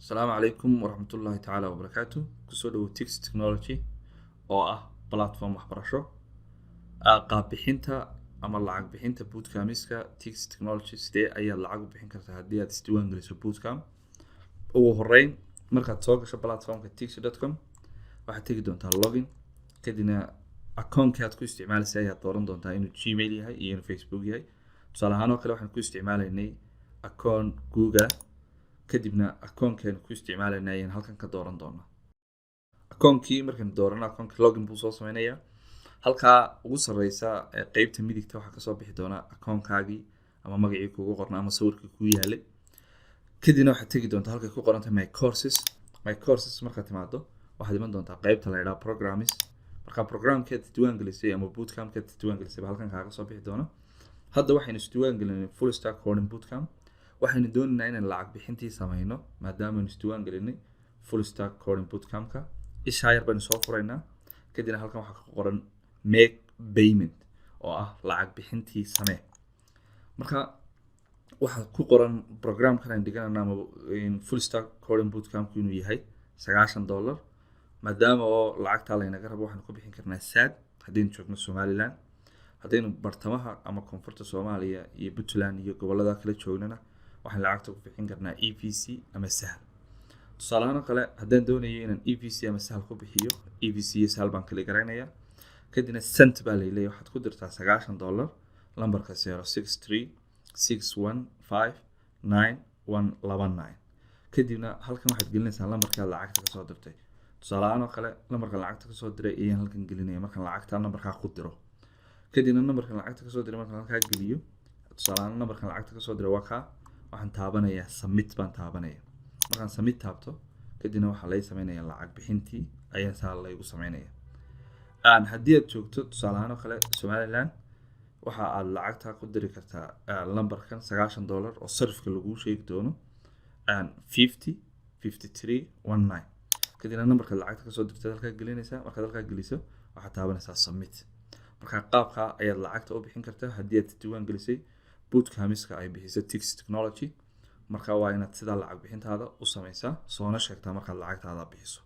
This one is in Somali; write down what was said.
Asalaamu calaykum waraxmatullaahi tacaala wabarakaatu. Kusoo dhawo Tix Technology oo ah platform waxbarasho. Qaab bixinta ama lacag bixinta bootcampiska Tix Technology: sidee ayaad lacag u bixin kartaa haddii aad isdiiwaan geliso bootcamp? Ugu horeyn, markaad soo gasho platformka tix.com, waxaad tegi doontaa login. Kadibna accountkii aad ku isticmaalaysay ayaad dooran doontaa, inuu Gmail yahay iyo inuu Facebook yahay. Tusaale ahaan oo kale, waxaan ku isticmaalaynay account Google. Kadibna accountkeenu ku isticmaalaynay ayaan halkan ka dooran doonaa. Accountkii markaan doorano, accountkii login buu soo sameynayaa. Halkaa ugu sarreysa ee qeybta midigta waxaa kasoo bixi doona accountkaagii ama magacii kugu qorna ama sawirkii kuu yaalay. Kadibna waxaad tegi doontaa halkay ku qorantay "My courses". My courses markaad timaado, waxaad iman doontaa qeybta la yidhaha "Programs". Marka programkeed diiwaan gelisay ama bootcampkeed diiwaan gelisay ba halkan kaaga soo bixi doona. Hadda waxaynu isdiiwaan gelinay Full Stack Coding Bootcamp. Waxaynu doonaynaa inaan lacag bixintii sameyno maadaama aynu isdiiwaan gelinay Full Stack Coding Bootcampka. Ishaa yar baynu soo furaynaa. Kadibna halkan waxaa ku qoran "Make payment", oo ah lacag bixintii samee. Marka waxaa ku qoran programkan aan dhiganayna ama Full Stack Coding Bootcampku inuu yahay $90. Maadaama oo lacagtaa laynaga rabo, waxaanu ku bixin karnaa Zaad haddaynu joogno Somaliland. Haddaynu bartamaha ama koonfurta Soomaaliya iyo Puntland iyo gobolada kala joognana, waxaan lacagta ku bixin karnaa EVC ama Sahal. Tusaalahaan oo kale, haddaan doonayo inaan EVC ama Sahal ku bixiyo, EVC iyo Sahal baan kala garaynayaa. Kadibna "Send" baa layleeyahay. Waxaad ku dirtaa $90 lambarka 0636159129. Kadibna halkan waxaad gelinaysaa lambarkaad lacagta kasoo dirtay. Tusaalahaan oo kale, lambarka lacagta kasoo diray ayaan halkan gelinaya markaan lacagta nambarkaa ku diro. Kadibna nambarkan lacagta kasoo diray markaan halkaa geliyo, tusaalahaan nambarkan lacagta kasoo diray waa kaa, waxaan taabanayaa "Submit" baan taabanaya. Markaan "Submit" taabto, kadibna waxaa lay sameynaya lacag bixintii ayaa saa laygu sameynaya. Aan haddii aad joogto, tusaale ahaan oo kale, Somaliland, waxa aad lacagta ku diri kartaa lambarkan, $90 oo sarifka laguu sheegi doono, 50 53 19. Kadibna nambarka lacagta kasoo dirtay halkaa gelinaysaa. Markaad halkaa geliso, waxaad taabanaysaa "Submit". Marka qaabka ayaad lacagta u bixin kartaa haddii aad diiwaan gelisay bootcampiska ay bixiso Tix Technology. Marka waa inaad sidaa lacag bixintaada u sameysaa, soona sheegtaa markaad lacagtaada bixiso.